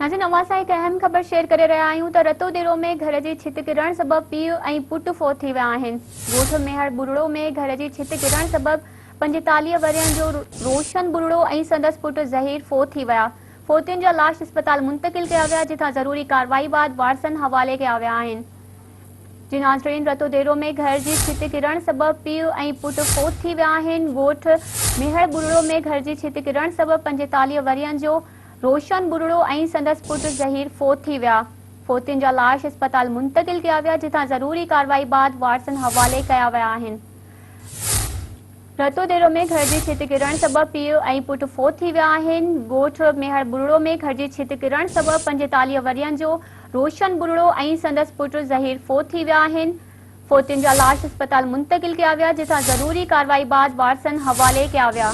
ناظرين اوهان سان هڪ اهم خبر شيئر ڪري رهيا آهيون ته رتوديرو ۾ گهر جي ڇت ڪرڻ سبب پيء ۽ پٽ فوت ٿي ويا آهن. ڳوٺ ميهڙ ٻرڙو ۾ گهر جي ڇت ڪرڻ سبب 45 ورهين جو روشن ٻرڙو ۽ سندس پٽ ظهير فوت ٿي ويا. فوتين جا لاش اسپتال منتقل ڪيا ويا جتان ضروري ڪارروائي بعد وارثن حوالي ڪيا ويا آهن. جي ناظرين رتوديرو ۾ گهر جي ڇت ڪرڻ سبب پيء ۽ پٽ فوت ٿي ويا آهن. ڳوٺ ميهڙ ٻرڙو ۾ گهر جي ڇت ڪرڻ سبب 45 ورهين جو روشن ٻرڙو ۽ سندس پٽ ظهير فوت ٿي ويا. فوتين جا لاش اسپتال منتقل ڪيا ويا جتان ضروري ڪارروائي بعد وارثن حوالي ڪيا ويا آهن. رتوديرو ۾ گهر جي ڇت ڪرڻ سبب پيء ۽ پٽ فوت ٿي ويا آهن. ڳوٺ ميهڙ ٻرڙو ۾ گهر جي ڇت ڪرڻ سبب 45 ورهين جو روشن ٻرڙو ۽ سندس پٽ ظهير فوت ٿي ويا آهن. فوتين جا لاش اسپتال منتقل ڪيا ويا جتان ضروري ڪارروائي بعد وارثن حوالي ڪيا ويا.